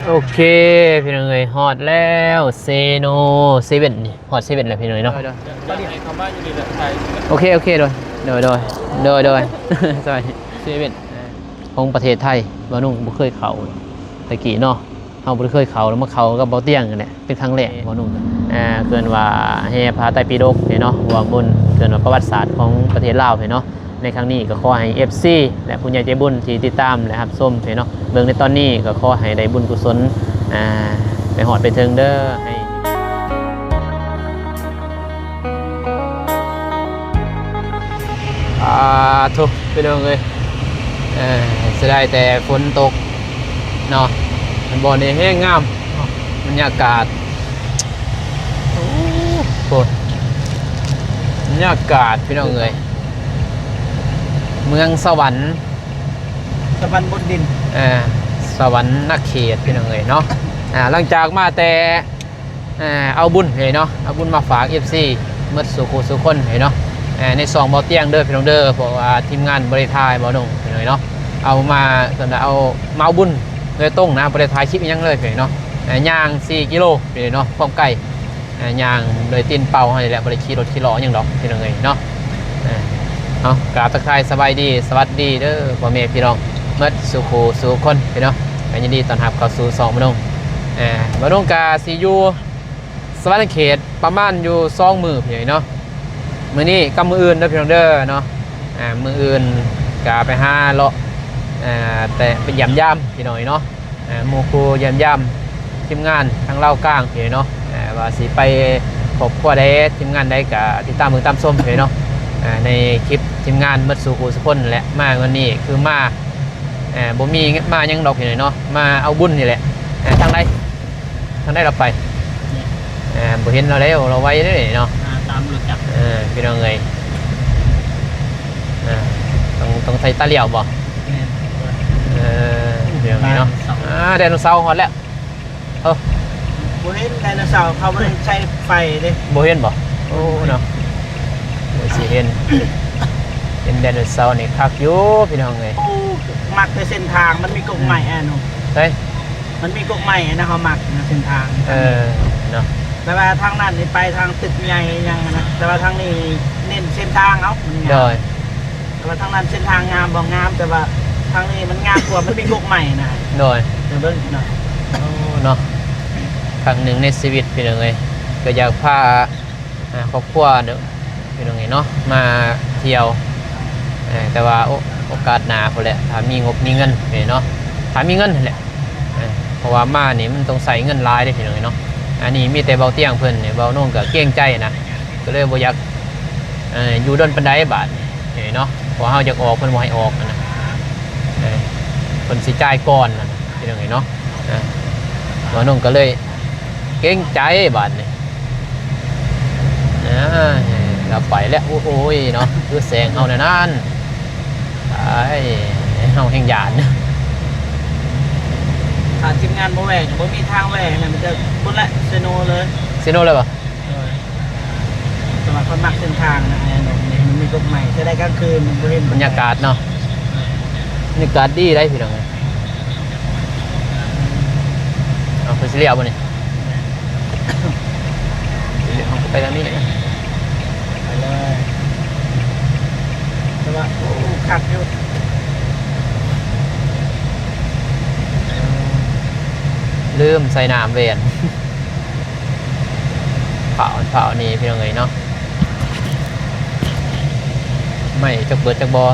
ໂອເຄ ພີ່ນ້ອງເອີຍ ຮອດແລ້ວ ເຊໂນເຊເວັນນີ້ ຮອດເຊເວັນແລ້ວ ພີ່ນ້ອງເອີຍເນາະ. ໂດຍໆ ໂອເຄ ໂອເຄ ໂດຍ ໂດຍ ໂດຍ ໂດຍ ໂດຍ ສະບາຍດີ ເຊເວັນຂອງປະເທດໄທ ບ່າວນຸ່ງບໍ່ເຄີຍເຂົ້າແຕ່ກີ້ເນາະ. ເຮົາບໍ່ໄດ້ເຄີຍເຂົ້າ ແລ້ວມາເຂົ້າກັບເບົາຕຽງນີ້ແຫຼະ ເປັນຄັ້ງແລກ ເວົ້າໜຸ່ມ ອ່າ ເອີ້ນວ່າແຫ່ຜ້າໄຕປິດົກເນາະ ຮ່ວມບຸນ ເອີ້ນວ່າປະຫວັດສາດຂອງປະເທດລາວເນາະ. ໃນຄັ້ງນີ້ກໍຂໍໃຫ້ເອັຟຊີ ແລະ ຜູ້ໃຫຍ່ໃຈບຸນທີ່ຕິດຕາມ ແລະ ຮັບຊົມເນາະ ເບິ່ງໃນຕອນນີ້ ກໍຂໍໃຫ້ໄດ້ບຸນກຸສົນ ອ່າ ໄປຮອດໄປເຖິງເດີ ໃຫ້ ອາ ໂທ້ ພີ່ນ້ອງເອີຍ ເອີ ເສຍດາຍແຕ່ຝົນຕົກເນາະ. ບ່ອນນີ້ແຮງງາມ ບັນຍາກາດ ໂອ້ໂຫ ບັນຍາກາດ ພີ່ນ້ອງເອີຍ ເມືອງສະຫວັນ ສະຫວັນບົນດິນ ເອີ ສະຫວັນນະເຂດ ພີ່ນ້ອງເອີຍເນາະ. ອ່າ ຫຼັງຈາກມາແຕ່ ອ່າ ເອົາບຸນເນາະ ເອົາບຸນມາຝາກເອັຟຊີໝົດສູ່ຄູ່ສູ່ຄົນເນາະ ໃນຊ່ອງເບົາຕຽງເດີພີ່ນ້ອງເດີ. ເພາະວ່າທີມງານບໍ່ໄດ້ຖ່າຍເບົາໜຸ່ມພີ່ນ້ອງເນາະ ເອົາມາ ເອີ້ນວ່າເອົາ ມາເອົາບຸນໂດຍຕົງນະ ບໍ່ໄດ້ຖ່າຍຄລິບອີ່ຫຍັງເລີຍພີ່ນ້ອງເນາະ. ຍ່າງສີ່ກິໂລພີ່ນ້ອງເນາະ ຄວາມໄກ ຍ່າງໂດຍຕີນເປົ່າເຮົານີ້ແຫຼະ ບໍ່ໄດ້ຂີ່ລົດຂີ່ລໍ້ຫຍັງດອກພີ່ນ້ອງເອີຍເນາະ. ເອົາ ກາບທັກທາຍສະບາຍດີ ສະຫວັດດີເດີພໍ່ແມ່ພີ່ນ້ອງໝົດສູ່ຄູ່ສູ່ຄົນພີ່ນ້ອງ ກໍຍິນດີຕ້ອນຮັບເຂົ້າສູ່ຊ່ອງເບົາໜຸ່ມ. ເອີ ເບົາໜຸ່ມກະຊິຢູ່ ສະຫວັນນະເຂດປະມານຢູ່ສອງມື້ພີ່ນ້ອງເນາະ. ມື້ນີ້ກັບມື້ອື່ນເດີພີ່ນ້ອງເດີເນາະ ອ່າ ມື້ອື່ນກະໄປຫາເລາະ ເອີ ແຕ່ໄປຢ້ຽມຢາມພີ່ນ້ອງເນາະ ເອີ ໝູ່ຄູ່ຢ້ຽມຢາມທີມງານທາງລາວກາງພີ່ນ້ອງເນາະ. ເອີ ວ່າຊິໄປຄອບຄົວໃດ ທີມງານໃດກະຕິດຕາມເບິ່ງຕາມຊົມພີ່ນ້ອງເນາະ ເອີ ໃນຄລິບທີມງານໝົດສູ່ຄູ່ສູ່ຄົນແຫຼະ. ມາມື້ນີ້ຄືມາ ເອີ ບໍ່ມີມາຫຍັງດອກພີ່ນ້ອງເນາະ ມາເອົາບຸນນີ້ແຫຼະ. ເອີ ທາງໃດ ທາງໃດລາວໄປ ເອີ ບໍ່ເຫັນລາວແລ້ວ ລາວໄວເດ້ເນາະ ອ່າ ຕາມລົດຈັກ ເອີ ພີ່ນ້ອງເອີຍ ເອີ ຕ້ອງ ຕ້ອງໃສ່ຕາຫຼຽວບໍ່? ແມ່ນ ເອີ ພີ່ນ້ອງເອີຍເນາະ ອ່າ ໄດໂນເສົາຮອດແລ້ວ. ເອີ ບໍ່ເຫັນໄດໂນເສົາ ເຂົາບໍ່ໄດ້ໃຊ້ໄຟເດ້. ບໍ່ເຫັນບໍ່? ໂອ້ ເນາະ ຊິເຫັນ ເຫັນໄດໂນເສົານີ້ຄັກຢູ່ພີ່ນ້ອງເອີຍ. ໂອ້ ມັກແຕ່ເສັ້ນທາງ ມັນມີກົກໄມ້ ອາ ເນາະ ເອີຍ ມັນມີກົກໄມ້ນະ ເຮົາມັກນະເສັ້ນທາງ ເອີ ເນາະ. ແຕ່ວ່າທາງນັ້ນນີ້ໄປທາງຕຶກໃຫຍ່ຫຍັງນະ ແຕ່ວ່າທາງນີ້ເນັ້ນເສັ້ນທາງເອົາ ມັນງາມ ໂດຍ ແຕ່ວ່າທາງນັ້ນເສັ້ນທາງງາມບໍ່? ງາມ ແຕ່ວ່າທາງນີ້ມັນງາມກວ່າ ມັນມີກົກໄມ້ນະ ໂດຍ ໄປເບິ່ງເນາະ. ໂອ້ ເນາະ ຄັ້ງໜຶ່ງໃນຊີວິດພີ່ນ້ອງເອີຍ ກໍຢາກພາ ອ່າ ຄອບຄົວເນາະ ພີ່ນ້ອງເອີຍເນາະ ມາທ່ຽວ ເອີ ແຕ່ວ່າໂອ ໂອກາດໜ້າພຸ້ນແຫຼະ ຖ້າມີງົບມີເງິນເນາະ ຖ້າມີເງິນຫັ້ນແຫຼະ ເອີ ເພາະວ່າມານີ້ມັນຕ້ອງໃຊ້ເງິນຫຼາຍເດ້ພີ່ນ້ອງເອີຍເນາະ. ອັນນີ້ມີແຕ່ເບົາຕຽງເພິ່ນນີ້ ເບົາໜຸ່ມກໍເກງໃຈນະ ກໍເລີຍບໍ່ຢາກ ເອີ ຢູ່ດົນປານໃດບາດນີ້ເນາະ ເພາະເຮົາຢາກອອກເພິ່ນບໍ່ໃຫ້ອອກຫັ້ນນະ ເອີ ເພິ່ນຊິຈ່າຍກ່ອນຫັ້ນນະ ພີ່ນ້ອງເອີຍເນາະ. ເອີ ເບົາໜຸ່ມກໍເລີຍເກງໃຈບາດນີ້ ເອີ ລາວໄປແລ້ວ ໂອ້ຍເນາະ ຄືແຊງເຮົາແນວນັ້ນ ອ້າຍ ເຮົາແຮ່ງຢ້ານ. ຖ້າທີມງານບໍ່ແວ່ກໍບໍ່ມີທາງແວ່ນະ ມີແຕ່ພຸ້ນແຫຼະ ເຊໂນເລີຍ ເຊໂນເລີຍບໍ່? ໂດຍ ແຕ່ວ່າຂ້ອຍມັກເສັ້ນທາງນະ ໄອ້ໜຸ່ມນີ້ ມັນມີກົກໄມ້ ເສຍດາຍກາງຄືນມັນບໍ່ເຫັນບັນຍາກາດເນາະ ບັນຍາກາດດີໄດ໋ພີ່ນ້ອງເອີຍ. ເອົາ ເພິ່ນຊິລ້ຽວບໍ່ນີ້? ເຮົາກໍໄປທາງນີ້ນະ ໄປເລີຍ ແຕ່ວ່າ ໂອ້ ຄັກຢູ່ ລືມໃສ່ນ້ຳແວ່ນ. ຟ້າວ ຟ້າວນີ້ພີ່ນ້ອງເອີຍເນາະ ໄມ້ຈັກເບິດຈັກບໍ່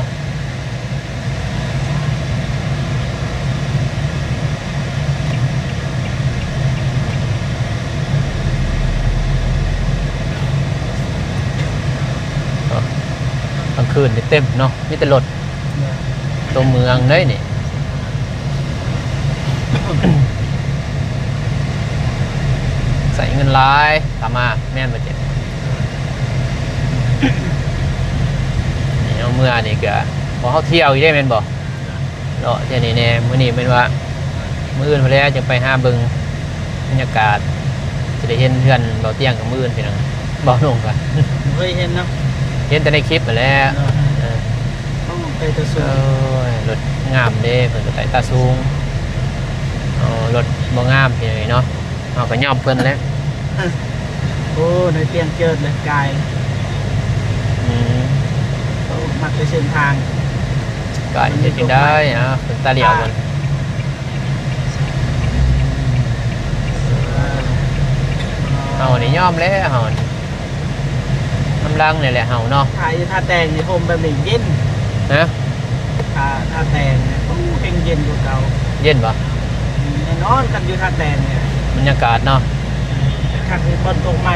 ກາງຄືນນີ້ເຕັມເນາະ ມີແຕ່ລົດ ໂຕເມືອງເດ້ນີ້ ໃຊ້ເງິນຫຼາຍ ຂ້າມາ ແມ່ນບໍ່ເຈັດ? ນີ້ເຮົາເມືອນີ້ກະ ເພາະເຮົາທ່ຽວຢູ່ເດ້ແມ່ນບໍ່? ເນາະ ທ່ຽວນີ້ແດ່ ມື້ນີ້ແມ່ນວ່າ ມື້ອື່ນພຸ້ນແຫຼະ ຈັ່ງໄປຫາເບິ່ງບັນຍາກາດ ຊິໄດ້ເຫັນເຮືອນເບົາຕຽງກັບມື້ອື່ນພີ່ນ້ອງ ເບົາໜຸ່ມກະ ບໍ່ເຄີຍເຫັນເນາະ ເຫັນແຕ່ໃນຄລິບຫັ້ນແຫຼະ ເອີ ເອີ ໂອ້ ໄກຕາສູງ ໂອ້ຍ ລົດງາມເດ້ ເພິ່ນກໍໄກຕາສູງ ເອົາລົດ ບໍ່ງາມເລີຍເນາະ ເຮົາກໍຍອມເພິ່ນແຫຼະ. ໂອ້ ໃນຕຽງເຈີດເລີຍກາຍ. ອືມ ໂອ້ ມັກແຕ່ເສັ້ນທາງ ກາຍເຮັດຈັ່ງໃດ? ເອົາ ເປັນຕາຫຼຽວມັນ ເອີ ເຮົານີ້ຍອມແລ້ວ ເຮົານີ້ ນຳຫຼັງນີ້ແຫຼະເຮົາເນາະ. ຖ້າຢູ່ທ່າແຕງນີ້ ຮົ່ມແບບນີ້ເຢັນ. ຮະ? ຖ້າ ຖ້າແຕງນີ້ ໂອ້ ແຮງເຢັນກວ່າເກົ່າ. ເຢັນບໍ່? ແນ່ນອນ ຄັນຢູ່ທ່າແຕງນີ້ ບັນຍາກາດເນາະ ຄັກຢູ່ບ່ອນກົກໄມ້.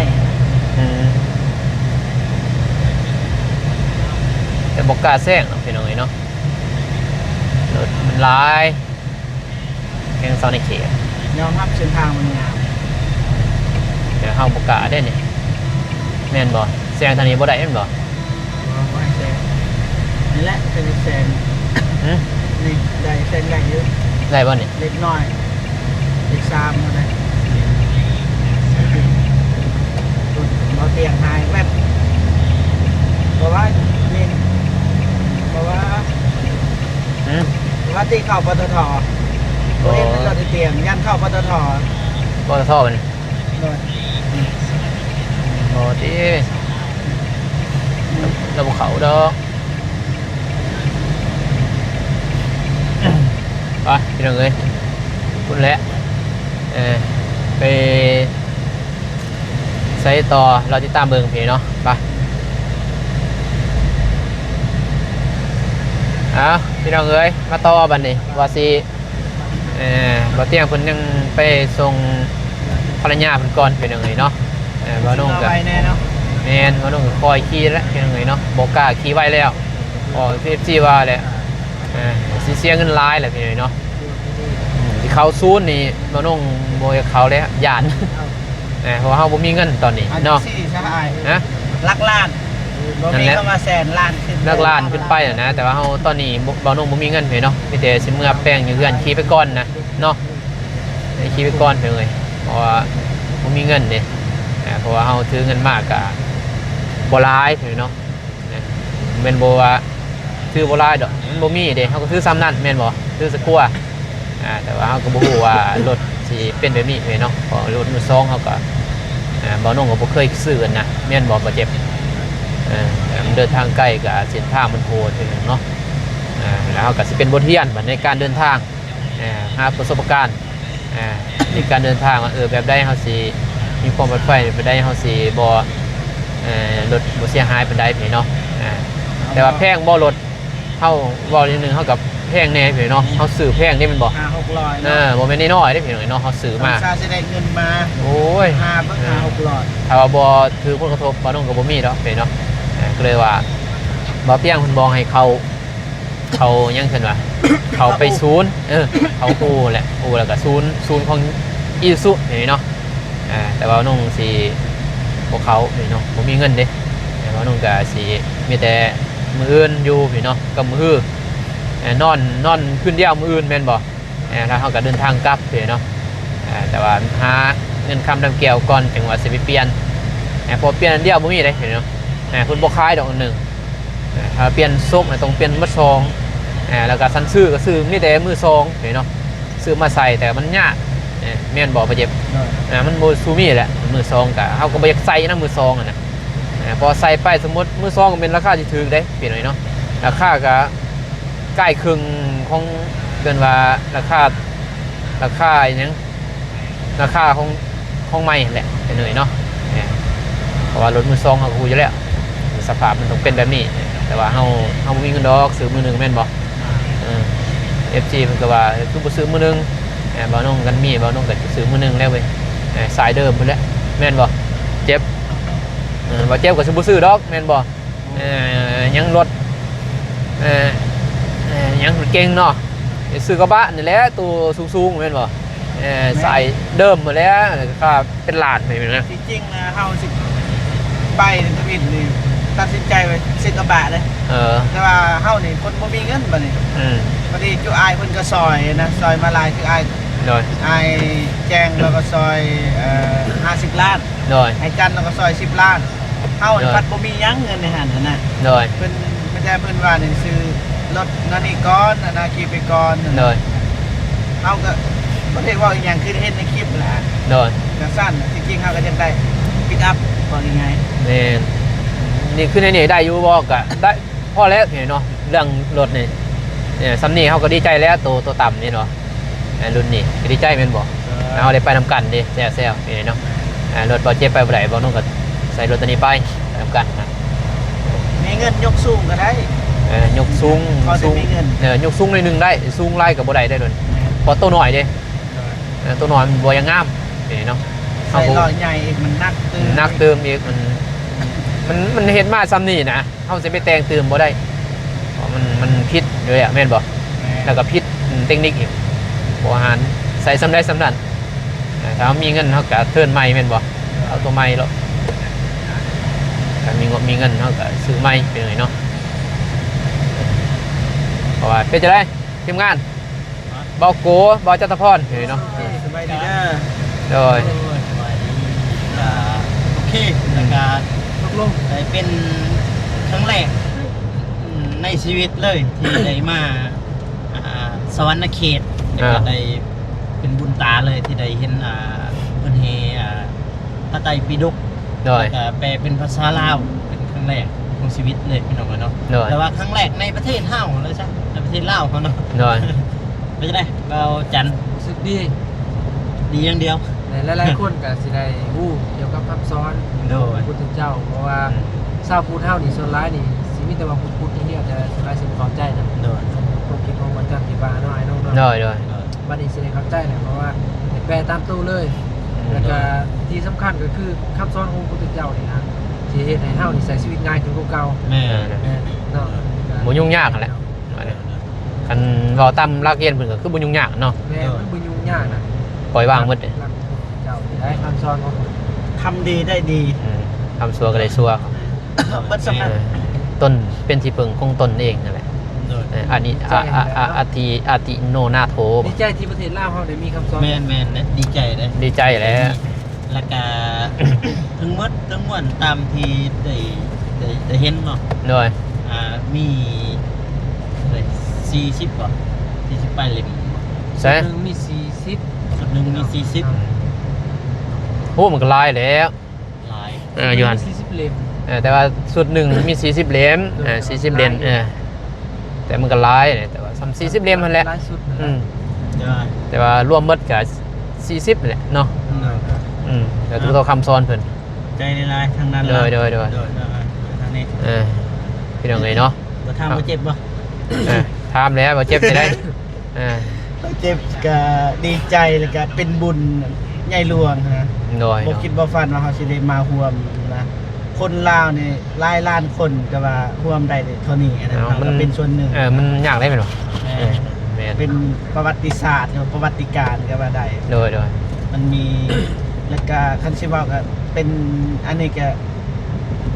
ອືມ ແຕ່ບໍ່ກ້າແຊງເນາະ ພີ່ນ້ອງເອີຍເນາະ ລົດມັນຫຼາຍ. ແຮງເຊົາໃນເຂດ ຍອມຮັບເສັ້ນທາງມັນຍາວ ແຕ່ເຮົາບໍ່ກ້າເດ້ນີ້ ແມ່ນບໍ່? ແຊງທາງນີ້ບໍ່ໄດ້ແມ່ນບໍ່? ບໍ່ ບໍ່ໃຫ້ແຊງ ນີ້ແຫຼະ ເປັນແຊງ. ຫຶ? ນີ້ໄດ້ ແຊງໄດ້ຢູ່ ໄດ້ບໍ່ນີ້? ເລັກນ້ອຍ ເລັກສາມຫັ້ນແຫຼະ. ບໍ່ຕຽງຫາຍແວບ ບໍ່ວ່ານີ້ ບໍ່ວ່າ ຫຶ? ວ່າຕິເຂົ້າ ປຕທ ບໍ່ເຫັນ ອໍ ລົດຕຽງ ຢ້ານເຂົ້າ ປຕທ ປຕທ ມັນ ໂດຍ ບໍ່ຕິ ລາວບໍ່ເຂົ້າດອກ. ໄປ ພີ່ນ້ອງເອີຍ ພຸ້ນແຫຼະ ເອີ ໄປ ໃສຕໍ່ ລໍຕິດຕາມເບິ່ງພີ້ເນາະ ໄປ. ເອົາ ພີ່ນ້ອງເອີຍ ມາຕໍ່ບັດນີ້ ວ່າຊິ ເອີ ບ່າວຕຽງເພິ່ນຍັງໄປສົ່ງພັນລະຍາເພິ່ນກ່ອນ ພີ່ນ້ອງເອີຍເນາະ. ເອີ ບ່າວນົງກໍ ຊິມາໄວແນ່ເນາະ. ແມ່ນ ບ່າວນົງກໍຄ່ອຍຂີ່ແຫຼະ ພີ່ນ້ອງເອີຍເນາະ ບໍ່ກ້າຂີ່ໄວແລ້ວ ເພາະເອັຟຊີວ່າແຫຼະ ເອີ ຊິເສຍເງິນຫຼາຍແຫຼະ ພີ່ນ້ອງເອີຍເນາະ. ອືມ ຊິເຂົ້າສູນນີ້ ບ່າວນົງບໍ່ຢາກເຂົ້າແລ້ວ ຢ້ານ ເອີ ເພາະວ່າເຮົາບໍ່ມີເງິນຕອນນີ້ເນາະ. ອັນນີ້ຊິຊະອ້າຍ ຮະ? ຫຼັກລ້ານ ບໍ່ມີ ນັ້ນແຫຼະ ຄຳວ່າແສນລ້ານຂຶ້ນ ຫຼັກລ້ານຂຶ້ນໄປນະ ແຕ່ວ່າເຮົາຕອນນີ້ບໍ່ ບ່າວນົງບໍ່ມີເງິນເລີຍເນາະ ມີແຕ່ຊິເມືອແປງຢູ່ເຮືອນ ຂີ່ໄປກ່ອນນະເນາະ ໄດ້ຂີ່ໄປກ່ອນເລີຍ ເພາະວ່າບໍ່ມີເງິນເດ້. ເອີ ເພາະວ່າເຮົາຖືເງິນມາກະບໍ່ຫຼາຍເລີຍເນາະ. ແມ່ນບໍ່ວ່າຖືບໍ່ຫຼາຍດອກ ມັນບໍ່ມີເດ້ ເຮົາກໍຖືສ່ຳນັ້ນແມ່ນບໍ່? ຖືສະກົວ ອ່າ ແຕ່ວ່າເຮົາກໍບໍ່ຮູ້ວ່າລົດຊິເປັນແບບນີ້ເນາະ ເພາະລົດມືສອງເຮົາກໍ ອ່າ ບ່າວນົງກໍບໍ່ເຄີຍຊື້ນະ ແມ່ນບໍ່ ບ່າວເຈັບ? ເອີ ມັນເດີນທາງໄກ ກໍເສັ້ນທາງມັນໂຫດເນາະ ອ່າ ແລ້ວເຮົາກໍຊິເປັນບົດຮຽນບັດໃນການເດີນທາງ ອ່າ ຫາປະສົບປະການ ອ່າ ໃນການເດີນທາງວ່າ ເອີ ແບບໃດເຮົາຊິມີຄວາມປອດໄພ ແບບໃດເຮົາຊິບໍ່ ເອີ ລົດບໍ່ເສຍຫາຍປານໃດພີ້ເນາະ. ອ່າ ແຕ່ວ່າແພງບໍ່ລົດ ເຮົາເວົ້າຢ່າງໜຶ່ງ ເຮົາກໍແພງແດ່ພີ້ເນາະ ເຮົາຊື້ແພງເດ້ແມ່ນບໍ່? ຫ້າຫົກຮ້ອຍ ເອີ ເນາະ ບໍ່ແມ່ນນ້ອຍໆເດ້ພີ່ນ້ອງເນາະ ເຮົາຊື້ມາ ສາຊິໄດ້ເງິນມາ ໂອ້ຍ ຫ້າເບິ່ງ ເອີ ຫ້າຫົກຮ້ອຍ ຖ້າວ່າບໍ່ຖືກຜົນກະທົບ ບ່າວນົງກໍບໍ່ມີດອກພີ້ເນາະ. ເອີ ກໍເລີຍວ່າ ບ່າວຕຽງເພິ່ນບອກໃຫ້ເຂົ້າ ເຂົ້າຫຍັງເພິ່ນວ່າ ເຂົ້າໄປສູນ ເອີ ເຂົ້າອູ່ແຫຼະ ອູ່ແລ້ວກໍສູນ ສູນຂອງອີຊູຊູນີ້ເນາະ. ອ່າ ແຕ່ວ່ານ້ອງຊິບໍ່ເຂົ້າເນາະ ບໍ່ມີເງິນເດ້ ແຕ່ວ່ານ້ອງກໍຊິມີແຕ່ມື້ອື່ນຢູ່ພີ້ເນາະ ກັບມື້ຮື ເອີ ນອນ ນອນຄືນດຽວມື້ອື່ນແມ່ນບໍ່? ເອີ ແລ້ວເຮົາກໍເດີນທາງກັບພີ້ເນາະ. ເອີ ແຕ່ວ່າຫາເງິນຄຳດຳແກ້ວກ່ອນ ຈັ່ງວ່າຊິໄປປ່ຽນ ເອີ ເພາະປ່ຽນອັນດຽວບໍ່ມີເດ້ເນາະ ເອີ ເພິ່ນບໍ່ຂາຍດອກອັນໜຶ່ງ. ເອີ ຖ້າປ່ຽນໂຊກນະ ຕ້ອງປ່ຽນໝົດສອງ ເອີ ແລ້ວກໍຄັນຊື້ກໍຊື້ມີແຕ່ມືສອງເນາະ ຊື້ມາໃສ່ ແຕ່ມັນຍາກ ເອີ ແມ່ນບໍ່ ປາເຈັບ? ເອີ ມັນບໍ່ຊູມີແຫຼະ ມືສອງກໍ ເຮົາກໍບໍ່ຢາກໃສ່ນຳມືສອງຫັ້ນນະ. ເອີ ພໍໃສ່ໄປ ສົມມຸດມືສອງກໍແມ່ນລາຄາທີ່ຖືກເດ້ພີ່ນ້ອງເນາະ ລາຄາກໍໃກ້ເຄິ່ງຂອງ ເອີ້ນວ່າລາຄາ ລາຄາອີ່ຫຍັງ ລາຄາຂອງ ຂອງໃໝ່ຫັ້ນແຫຼະ ເອີຍເນາະ. ເພາະວ່າລົດມືສອງເຮົາກໍຮູ້ຢູ່ແລ້ວ ສະພາບມັນຕ້ອງເປັນແບບນີ້ ແຕ່ວ່າເຮົາ ເຮົາບໍ່ມີເງິນດອກຊື້ມື້ໜຶ່ງແມ່ນບໍ່? ເອີ ເອັຟຊີເພິ່ນກໍວ່າຄືບໍ່ຊື້ມື້ໜຶ່ງ ເອີ ບ່າວນົງກັນມີ ບ່າວນົງກໍຊິຊື້ມື້ໜຶ່ງແລ້ວເວີຍ ເອີ ສາຍເດີມພຸ້ນແຫຼະ ແມ່ນບໍ່ ເຈັບ? ເອີ ບໍ່ເຈັບກໍຊິບໍ່ຊື້ດອກແມ່ນບໍ່? ເອີ ຍັງລົດ ເອີ ເອີ ຍັງລົດເກັ່ງເນາະ ຊື້ກະບະນີ້ແຫຼະ ໂຕສູງໆແມ່ນບໍ່? ເອີ ແມ່ນ ສາຍເດີມຫັ້ນແຫຼະ ລາຄາເປັນລ້ານພຸ້ນນະ. ທີ່ຈິງນະ ເຮົາຊິໄປທຳອິດນີ້ ຕັດສິນໃຈໄວ້ຊື້ກະບະເດ້ ເອີ ແຕ່ວ່າເຮົານີ້ຄົນບໍ່ມີເງິນບັດນີ້ ອືມ ພໍດີຈຸອ້າຍເພິ່ນກໍຊ່ອຍນະ ຊ່ອຍມາຫຼາຍ ຄືອ້າຍ ໂດຍ ອ້າຍແຈ້ງລາວກໍຊ່ອຍ ເອີ ຫ້າສິບລ້ານ ໂດຍ ອ້າຍຈັນລາວກໍຊ່ອຍສິບລ້ານ ເຮົານີ້ ໂດຍ ພັດບໍ່ມີຫຍັງເງິນໃນຫັ້ນນະ ໂດຍ ເພິ່ນ ມີແຕ່ເພິ່ນວ່ານີ້ ຊື້ລົດນັ້ນນີ້ກ່ອນ ອັນນັ້ນຂີ່ໄປກ່ອນ ໂດຍ ເຮົາກໍ ເຮັດເວົ້າອີ່ຫຍັງຄືເຫັນໃນຄລິບແຫຼະ. ໂດຍ. ຈັ່ງຊັ້ນ ທີ່ຈິງເຮົາກໍຢາກໄດ້ປິກອັບ ເວົ້າງ່າຍໆ. ແມ່ນ. ນີ້ຄືໃນນີ້ໄດ້ຢູ່ບໍ່? ກໍໄດ້ ພໍແລ້ວເນາະ ເລື່ອງລົດນີ້. ເອີ ສ່ຳນີ້ເຮົາກໍດີໃຈແລ້ວ ໂຕ ໂຕຕ່ຳນີ້ເນາະ. ເອີ ລຸ້ນນີ້ກໍດີໃຈແມ່ນບໍ່? ເອີ ເຮົາໄດ້ໄປນຳກັນເດ້ ແຊວໆ ນີ້ເນາະ. ເອີ ລົດເບົາເຈັບໄປບໍ່ໄດ້ ເບົາໜຸ່ງກໍໃສ່ລົດໂຕນີ້ໄປ ໄປນຳກັນນະ. ມີເງິນຍົກສູງກໍໄດ້. ເອີ ຍົກສູງ ຂໍແຕ່ມີເງິນ. ເອີ ຍົກສູງໜ້ອຍໜຶ່ງໄດ້ ສູງຫຼາຍກໍບໍ່ໄດ້ເດ້ ລົດ. ແມ່ນ. ເພາະໂຕນ້ອຍເດ້. ໂດຍ. ເອີ ໂຕນ້ອຍມັນບໍ່ຢາກງາມ ນີ້ເນາະ. ໃສ່ລໍ້ໃຫຍ່ອີກ ມັນໜັກຕື່ມ ໜັກຕື່ມອີກ. ມັນ ມັນ ມັນເຮັດມາສ່ຳນີ້ນະ ເຮົາຊິໄປແຕ່ງຕື່ມບໍ່ໄດ້ ເພາະມັນ ມັນຜິດຢູ່ແລ້ວ ແມ່ນບໍ່? ແມ່ນ. ແລ້ວກໍຜິດ ອືມ ເຕັກນິກອີກ ບໍ່ຫານ ໃສ່ສ່ຳໃດສ່ຳນັ້ນ. ເອີ ຖ້າເຮົາມີເງິນ ເຮົາກໍເທີນໃໝ່ ແມ່ນບໍ່? ເອີ ເອົາຕົວໃໝ່ໂລດ. ຖ້າມີງົບມີເງິນ ເຮົາກໍຊື້ໃໝ່ ເປັນຫຍັງເນາະ. ເພາະວ່າ ເປັນຈັ່ງໃດ ທີມງານ? ເບົາໂກ ເບົາຈັດຕະພອນ ເອີຍເນາະ. ສະບາຍດີເດີ. ໂດຍ. ໂອ້ຍ ສະບາຍດີ. ກະໂອເຄ ອືມ ແລ້ວກະຕົກລົງໄດ້ເປັນຄັ້ງແລກ ອືມ ໃນຊີວິດເລີຍທີ່ໄດ້ມາ ອ່າ ສະຫວັນນະເຂດ ແລ້ວກະ ອ່າ ໄດ້ເປັນບຸນຕາເລີຍທີ່ໄດ້ເຫັນ ອ່າ ເພິ່ນແຫ່ ອ່າ ພະໄຕປິດົກ ໂດຍ ແລ້ວກະແປເປັນພາສາລາວ ເປັນຄັ້ງແລກຂອງຊີວິດເລີຍ ພີ່ນ້ອງເອີຍເນາະ. ໂດຍ. ແຕ່ວ່າຄັ້ງແລກໃນປະເທດເຮົາເລີຍຊະ ໃນປະເທດລາວເຮົາເນາະ. ໂດຍ. ເປັນຈັ່ງໃດ ບ່າວຈັນ? ຮູ້ສຶກດີ ດີຢ່າງດຽວ. ແລະຫຼາຍໆຄົນກໍຊິໄດ້ຮູ້ກ່ຽວກັບຄຳສອນ ໂດຍ ຂອງພະພຸດທະເຈົ້າ ເພາະວ່າ ອືມ ຊາວພຸດເຮົານີ້ສ່ວນຫຼາຍນີ້ຊິມີແຕ່ວ່າພຸດໆຢ່າງດຽວ ແຕ່ສ່ວນຫຼາຍຊິບໍ່ເຂົ້າໃຈນະ. ໂດຍ. ຄວາມຄິດຂອງບ່າວຈັນທີ່ວ່າເນາະ ອ້າຍນ້ອງເນາະ. ໂດຍ ໂດຍ. ບັດນີ້ຊິໄດ້ເຂົ້າໃຈແລ້ວ ເພາະວ່າໄດ້ແປຕາມໂຕເລີຍ. ອືມ ແລ້ວກະ ໂດຍ ທີ່ສຳຄັນກໍຄືຄຳສອນຂອງພະພຸດທະເຈົ້ານີ້ນະ ຊິເຮັດໃຫ້ເຮົານີ້ໃຊ້ຊີວິດງ່າຍຂຶ້ນກວ່າເກົ່າ. ແມ່ນ. ແມ່ນເນາະ. ບໍ່ຫຍຸ້ງຍາກຫັ້ນແຫຼະ. ຄັນເວົ້າຕາມຫຼັກການເພິ່ນກໍຄືບໍ່ຫຍຸ້ງຍາກເນາະ. ແມ່ນ ໂດຍ ມັນບໍ່ຫຍຸ້ງຍາກນະ. ປ່ອຍວາງໝົດເດ້. ເຈົ້າໄດ້ຄຳສອນຂອງເພິ່ນ ທຳດີໄດ້ດີ. ອືມ ທຳຊົ່ວກໍໄດ້ຊົ່ວ. ເບິດສ່ຳນັ້ນ. ເອີ ຕົນເປັນທີ່ເພິ່ງຂອງຕົນເອງຫັ້ນແຫຼະ. ໂດຍ. ເອີ ອັນນີ້ ອາ ອາ ອາ ອາ ອາຕິ ອາຕິໂນນາໂຖ. ດີໃຈທີ່ປະເທດລາວເຮົາໄດ້ມີຄຳສອນ. ແມ່ນໆ ດີໃຈເດ້ ດີໃຈແຫຼະ. ແລ້ວກະທັງໝົດທັງມວນຕາມທີ່ໄດ້ ໄດ້ ໄດ້ເຫັນເນາະ. ໂດຍ. ອ່າ ມີເທົ່າໃດ ສີ່ສິບບໍ່? ສີ່ສິບປາຍເຫຼັ້ມ. ໃຊ່ ຊຸດໜຶ່ງມີສີ່ສິບ ຊຸດໜຶ່ງມີສີ່ສິບ. ໂອ້ ມັນກໍຫຼາຍແລ້ວ. ຫຼາຍ. ເອີ ຢູ່ຫັ້ນ ສີ່ສິບເຫຼັ້ມ. ເອີ ແຕ່ວ່າຊຸດໜຶ່ງມີສີ່ສິບເຫຼັ້ມ. ໂດຍ. ເອີ ສີ່ສິບເຫຼັ້ມ. ເອີ ແຕ່ມັນກໍຫຼາຍ ແຕ່ວ່າສ່ຳສີ່ສິບເຫຼັ້ມຫັ້ນແຫຼະ. ຫຼາຍຊຸດ. ອືມ ແຕ່ວ່າ ແຕ່ວ່າລວມໝົດກໍສີ່ສິບແຫຼະເນາະ. ອືມ ອືມ ແຕ່ຖືວ່າຄຳສອນເພິ່ນ ໃຈຫຼາຍໆ ທາງນັ້ນ. ໂດຍ ໂດຍ ໂດຍ ທາງນີ້. ເອີ ພີ່ນ້ອງເອີຍເນາະ ບໍ່ຖາມບໍ່ເຈັບບໍ່? ເອີ ຖາມແລ້ວບໍ່ເຈັບຈັ່ງໃດ. ເອີ ເຈັບກະດີໃຈ ແລ້ວກະເປັນບຸນໃຫຍ່ຫຼວງນະ. ໂດຍ. ບໍ່ຄິດບໍ່ຝັນວ່າເຮົາຊິໄດ້ມາຮ່ວມນະ ຄົນລາວນີ້ຫຼາຍລ້ານຄົນ ແຕ່ວ່າຮ່ວມໄດ້ເທົ່ານີ້ນະ. ເຮົາກໍເປັນສ່ວນໜຶ່ງ. ເອີ ມັນຍາກໄດ໋ແມ່ນບໍ່? ແມ່ນ. ເອີ ແມ່ນ ເປັນປະຫວັດຕິສາດ ຫຼື ປະຫວັດຕິການກໍວ່າໄດ້. ໂດຍ ໂດຍ. ມັນມີ ແລ້ວກະຄັນຊິເວົ້າກໍເປັນ ອັນນີ້ກະ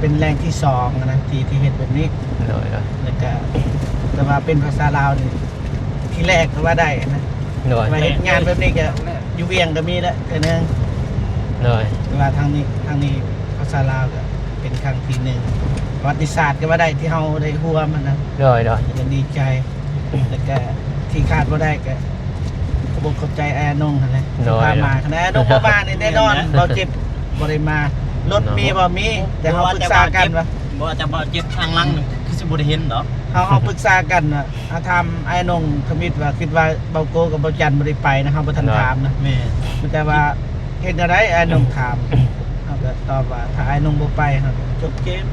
ເປັນແຫຼ່ງທີສອງນະ ທີ່ ທີ່ເຮັດແບບນີ້. ໂດຍ ໂດຍ. ແລ້ວກະ ແຕ່ວ່າເປັນພາສາລາວນີ້ ທີແລກກໍວ່າໄດ້ນະ. ໂດຍ. ວ່າເຮັດງານແບບນີ້ກໍຢູ່ວຽງກໍມີແລ້ວເທື່ອໜຶ່ງ. ໂດຍ. ແຕ່ວ່າທາງນີ້ ທາງນີ້ພາສາລາວກໍເປັນຄັ້ງທີໜຶ່ງ ປະຫວັດຕິສາດກໍວ່າໄດ້ ທີ່ເຮົາໄດ້ຮ່ວມຫັ້ນນະ. ໂດຍ ໂດຍ. ກໍດີໃຈ ແລ້ວກໍທີ່ຂາດບໍ່ໄດ້ກໍຂອບອົກຂອບໃຈອ້າຍອານົງຫັ້ນແຫຼະ ໂດຍ ທີ່ພາມາ. ຄັນອ້າຍອານົງບໍ່ມານີ້ແນ່ນອນ ເບົາເຈັບບໍ່ໄດ້ມາ. ລົດມີບໍ່ມີ ແຕ່ເຮົາປຶກສາກັນວ່າ ບໍ່ວ່າຈະເບົາເຈັບທາງຫຼັງ ຄືຊິບໍ່ໄດ້ເຫັນດອກ. ເຮົາ ເຮົາປຶກສາກັນວ່າ ເຮົາຖາມອ້າຍນົງທຳອິດວ່າ ຄິດວ່າເບົາໂກກັບເບົາຈັນບໍ່ໄດ້ໄປນະ ເຮົາບໍ່ທັນຖາມນະ. ແມ່ນ. ມີແຕ່ວ່າເຮັດແນວໃດອ້າຍນົງຖາມ ເຮົາກໍຕອບວ່າ ຖ້າອ້າຍນົງບໍ່ໄປ ເຮົາກໍຈົບເກມ.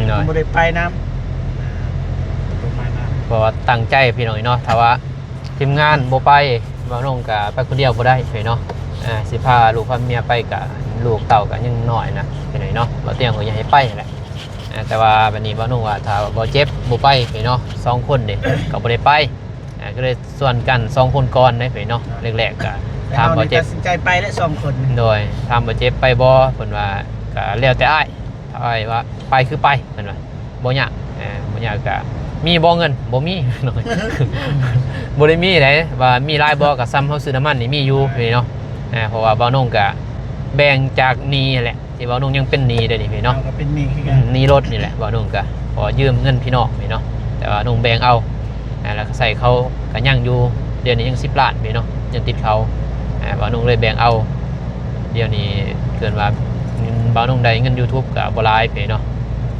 ໂດຍ. ບໍ່ໄດ້ໄປນຳ ປະມານນັ້ນ. ເພາະວ່າຕັ້ງໃຈພີ່ນ້ອງເນາະ ຖ້າວ່າທີມງານບໍ່ໄປ ບ່າວນົງກໍໄປຄົນດຽວບໍ່ໄດ້ເນາະ. ອ່າ ຊິພາລູກພາເມຍໄປ ກໍລູກເຕົ້າກໍຍັງນ້ອຍນະພີ່ນ້ອງເນາະ ບ່າວຕຽງກໍຢາກໃຫ້ໄປຫັ້ນແຫຼະ. ອ່າ ແຕ່ວ່າບັດນີ້ບ່າວນົງວ່າ ຖ້າບໍ່ເຈັບບໍ່ໄປເນາະ ສອງຄົນເດ້ ກໍບໍ່ໄດ້ໄປ. ອ່າ ກໍເລີຍຊວນກັນສອງຄົນກ່ອນເດ້ເນາະ. ແລກໆ ກໍຖາມບ່າວເຈັບ ຕັດສິນໃຈໄປແລ້ວສອງຄົນ. ໂດຍ. ຖາມບ່າວເຈັບໄປບໍ່ ເພິ່ນວ່າ ກໍແລ້ວແຕ່ອ້າຍ ຖ້າອ້າຍວ່າໄປຄືໄປ ເພິ່ນວ່າ ບໍ່ຍາກ. ເອີ ບໍ່ຍາກ ກໍມີບໍ່ເງິນ? ບໍ່ມີ. ບໍ່ໄດ້ມີໃດ ວ່າມີຫຼາຍບໍ່ ກໍສ່ຳເຮົາຊື້ນ້ຳມັນນີ້ມີຢູ່ເນາະ. ເອີ ເພາະວ່າບ່າວນົງກໍແບ່ງຈາກໜີ້ຫັ້ນແຫຼະ ທີ່ວ່ານ້ອງຍັງເປັນໜີ້ເດ້ນີ້ພີ່ນ້ອງ. ເຮົາກໍເປັນໜີ້ຄືກັນ. ອືມ ໜີ້ລົດນີ້ແຫຼະ ວ່ານ້ອງກໍຂໍຢືມເງິນພີ່ນ້ອງນີ້ເນາະ ແຕ່ວ່ານ້ອງແບ່ງເອົາ ອ່າ ແລ້ວກໍໃຊ້ເຂົາກໍຍັງຢູ່ ດຽວນີ້ຍັງສິບລ້ານພີ່ນ້ອງ ຍັງຕິດເຂົາ. ອ່າ ບ່າວນົງເລີຍແບ່ງເອົາ. ດຽວນີ້ເກີນວ່າບ່າວນົງໄດ້ເງິນ YouTube ກໍບໍ່ຫຼາຍເພເນາະ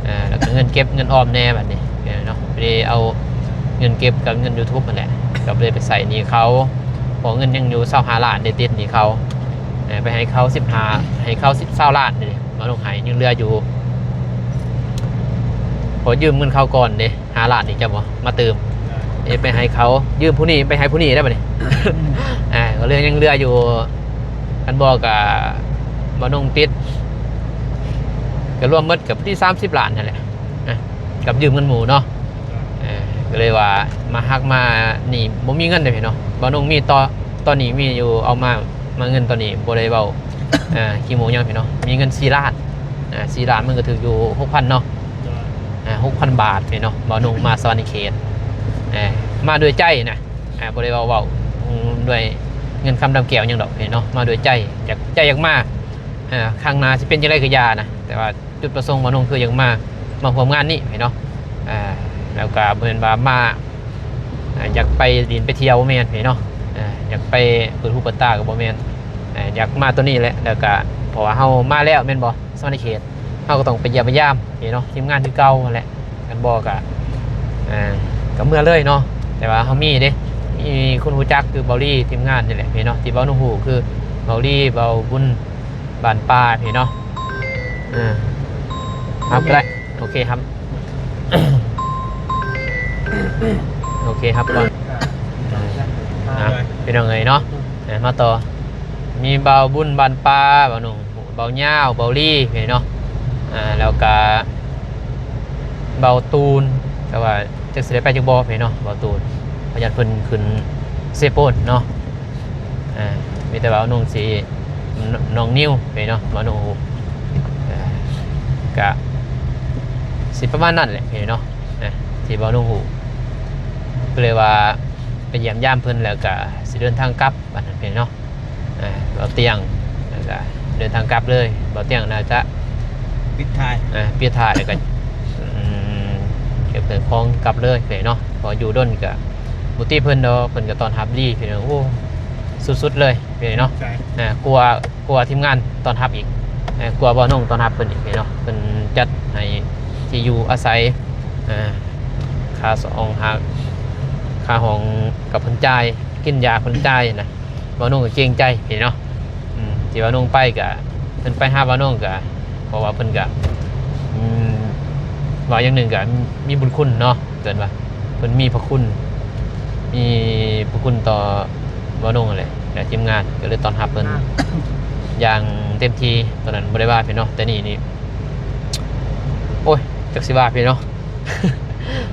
ອ່າ ແລ້ວກໍເງິນເກັບເງິນອອມແດ່ບັດນີ້ເພເນາະ ໄດ້ເອົາເງິນເກັບກັບເງິນ YouTube ຫັ້ນແຫຼະ ກໍເລີຍໄປໃຊ້ໜີ້ເຂົາ ເພາະເງິນຍັງຢູ່ຊາວຫ້າລ້ານ ໄດ້ຕິດໜີ້ເຂົາ ອ່າ ໄປໃຫ້ເຂົາສິບຫ້າ ໃຫ້ເຂົາສິບ ຊາວລ້ານເດ້ ບ່າວນົງໃຫ້ຍັງເຫຼືອຢູ່ ຂໍຢືມເງິນເຂົາກ່ອນເດ້ ຫ້າລ້ານນີ້ຈະບໍ່ມາຕື່ມ ເອີ ໄປໃຫ້ເຂົາ ຢືມຜູ້ນີ້ໄປໃຫ້ຜູ້ນີ້ໄດ້ບັດນີ້ ອ່າ ກໍເລີຍຍັງເຫຼືອຢູ່ ຄັນບໍ່ກໍບ່າວນົງຕິດ ກໍລວມໝົດກໍພໍດີສາມສິບລ້ານຫັ້ນແຫຼະ ອ່າ ກັບຢືມເງິນໝູ່ເນາະ ອ່າ ກໍເລີຍວ່າມາຫັກມານີ້ ບໍ່ມີເງິນເດ້ເພເນາະ ບ່າວນົງມີຕໍ່ ຕອນນີ້ມີຢູ່ ເອົາມາ ມາເງິນຕອນນີ້ບໍ່ໄດ້ເວົ້າ ອ່າ ຂີ້ໂມ້ຫຍັງເພເນາະ ມີເງິນສີ່ລ້ານ ອ່າ ສີ່ລ້ານມັນກໍຖືກຢູ່ຫົກພັນເນາະ ອ່າ ຫົກພັນບາດເພເນາະ ບ່າວນົງມາສະຫວັນນະເຂດ ອ່າ ມາດ້ວຍໃຈນະ ອ່າ ບໍ່ໄດ້ເວົ້າ ເວົ້າດ້ວຍເງິນຄຳດຳແກ້ວຫຍັງດອກເພເນາະ ມາດ້ວຍໃຈ ຢາກ ໃຈຢາກມາ ອ່າ ຄັ້ງໜ້າຊິເປັນຈັ່ງໃດກໍຢ່ານະ ແຕ່ວ່າ ຈຸດປະສົງບ່າວນົງຄືຢາກມາ ມາຮ່ວມງານນີ້ເນາະ ອ່າ ແລ້ວກໍບໍ່ແມ່ນວ່າມາ ອ່າ ຢາກໄປຫຼິ້ນໄປທ່ຽວ ບໍ່ແມ່ນເນາະ ອ່າ ຢາກໄປເປີດຫູເປີດຕາກໍບໍ່ແມ່ນ ອ່າ ຢາກມາຕົວນີ້ແຫຼະ ແລ້ວກໍເພາະວ່າເຮົາມາແລ້ວແມ່ນບໍ່ ສະຫວັນນະເຂດ ເຮົາກໍຕ້ອງໄປຢ້ຽມໄປຢາມເນາະ ທີມງານຄືເກົ່າຫັ້ນແຫຼະ ຄັນບໍ່ກໍ ອ່າ ກໍເມືອເລີຍເນາະ ແຕ່ວ່າເຮົາມີເດ້ ມີຄົນຮູ້ຈັກຄືເບົາລີ ທີມງານນີ້ແຫຼະເນາະ ທີ່ເບົານົງຮູ້ຄືເບົາລີ ເບົາບຸນ ບ້ານປ່າພີ້ເນາະ ເອີ ຮັບກໍໄດ້ ໂອເຄ ຮັບ ໂອເຄ ຮັບກ່ອນ ອ່າ ພີ່ນ້ອງເອີຍເນາະ ເອີ ມາຕໍ່ ມີບ່າວບຸນບ້ານປ່າ ບ່າວໜຸ່ມ ບ່າວຍາວ ບ່າວລີພີ້ເນາະ ອ່າ ແລ້ວກະບ່າວຕູນ ແຕ່ວ່າ ຈັກຊິໄດ້ໄປຈັກບໍ່ເນາະ ບ່າວຕູນ ເພາະຢ້ານເພິ່ນຂຶ້ນເຊໂປນເນາະ ອ່າ ມີແຕ່ວ່ານ້ອງຊິ ນ້ອງນິວເນາະ ບ່າວນຸ່ງຮູ້ ອ່າ ກະຊິປະມານນັ້ນແຫຼະເນາະ ອ່າ ທີ່ບ່າວນຸ່ງຮູ້ ກໍເລີຍວ່າໄປຢ້ຽມຢາມເພິ່ນ ແລ້ວກະຊິເດີນທາງກັບ ບາດນັ້ນເນາະ. ອ່າ ບ່າວຕຽງ ແລ້ວກະເດີນທາງກັບເລີຍ ບ່າວຕຽງໜ້າຈະປິດທ້າຍ ອ່າ ປິດທ້າຍ ແລ້ວກະ ອືມ ເກັບເຄື່ອງຂອງກັບເລີຍເນາະ ເພາະຢູ່ດົນກະບໍ່ຕິເພິ່ນດອກ ເພິ່ນກະຕ້ອນຮັບດີພີ່ນ້ອງ ໂອ້ ສຸດໆເລີຍພີ່ນ້ອງ ອ່າ ກວ່າ ກວ່າທີມງານຕ້ອນຮັບອີກ ອ່າ ກວ່າບ່າວນົງຕ້ອນຮັບເພິ່ນອີກເນາະ ເພິ່ນຈັດໃຫ້ທີ່ຢູ່ອາໄສ ອ່າ ຄ່າສອງຄ່າ ຄ່າຫ້ອງກະເພິ່ນຈ່າຍ ກິນຢາເພິ່ນຈ່າຍນະ. ບ່າວນົງກໍເກງໃຈເນາະ ອືມ ທີ່ບ່າວນົງໄປກະ ເພິ່ນໄປຫາບ່າວນົງກະ ເພາະວ່າເພິ່ນກະ ອືມ ວ່າຢ່າງໜຶ່ງກະມີບຸນຄຸນເນາະ ເອີ້ນວ່າເພິ່ນມີພະຄຸນ ມີພະຄຸນຕໍ່ບ່າວນົງຫັ້ນແຫຼະ ແລະທີມງານກໍເລີຍຕ້ອນຮັບເພິ່ນຢ່າງເຕັມທີ່ ຕອນນັ້ນບໍ່ໄດ້ວ່າເນາະ ແຕ່ນີ້ນີ້ ໂອ້ຍ ຈັກຊິວ່າເນາະ